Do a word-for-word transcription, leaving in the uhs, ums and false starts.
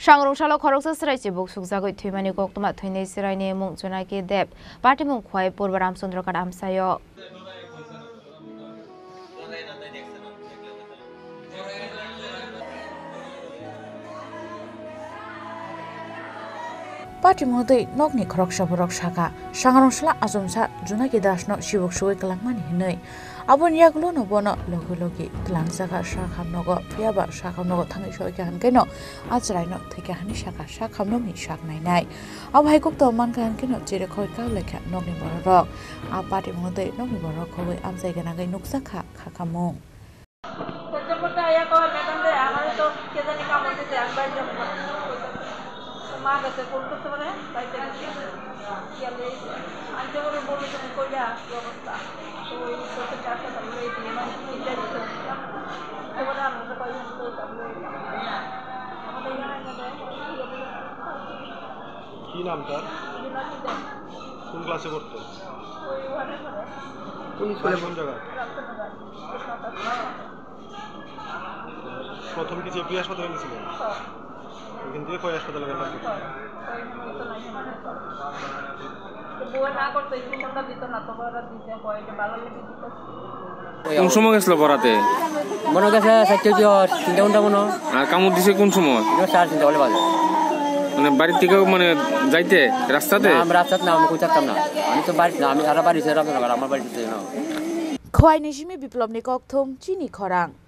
Sangrungsalo khoroksa chwrai chibuk sukjagwi thwimani koktwma thwinai chwraini mung Jonaki Deb, patimung Khwai, Purba Ramchandra Ghat amchaio. Patimung twi nokni khoroksa borok sakha, Sangrungsala achomsa Jonaki Dasno chibuk sugwi kwlangmani hwnwi. Aboni yagulono bono logi logi twlang jagha sakha nogo, phiyaba sakha nogo thangwi soikha hwnkhe no a chwraino thwikha hwnwi sakha, sakha nokni sak nainai. Abo hai kokto mankha hwnkhe no chirikhoi kawlaikha nokni bororok. A patimung twi nokni bororok khogwi amchai gwnangwi nukjakha khakhamung. করতে করতে আইয়া কয়, "ম্যাডাম রে, আমারে তো কে জানি কামড় দিছে, আমি বাড়ি যাবো না।" তো মা গেছে ফোন করতে পারে, বাড়িতে গেছে। গেলে আনতে করে বললো, "তুমি কইলা, কি অবস্থা?" তো ওই করতে চারটা তারপরে এই দিয়ে মানে তিনটা দিতে দিলাম। একেবারে আমরা তো কয়জন তো তারপরে আমাদের এখানে একটা দেয়, কি বলে? কি নাম তার? বিনোদিতা। কোন ক্লাসে পড়তো? ওই ওয়ানে পড়ে। কোন স্কুলে? কোন জায়গায়? রামচন্দ্রগঞ্জ। প্রথম কি জেপি হাসপাতালে নিয়েছিলেন? হ্যাঁ। ওখান থেকে কয় হাসপাতালে গেলেন? হ্যাঁ। ওই জন্য তো নাই, মানে, তো বউয়ে না করতো, এই ফোনটা দিত না, তো ওরা দিতে হয়, যে ভালো লেগে দিত। কোন সময় গেছিল বরাতে? মনে গেছে চারটে কি হয়, তিনটা ঘন্টা মনে হয়। আর কামড় দিছে কোন সময়? এটা সাড়ে তিনটা হলে বাজে। মানে বাড়ি থেকে মানে যাইতে রাস্তাতে? না, আমি রাস্তাতে না, আমি কোথাও থাকতাম না। আমি তো বাড়িতে না, আমি সারা বাড়ি ছেড়ে রাখতাম না, আমার বাড়িতে না। Khwai ni simi Biplop ni kokthum chini khorang.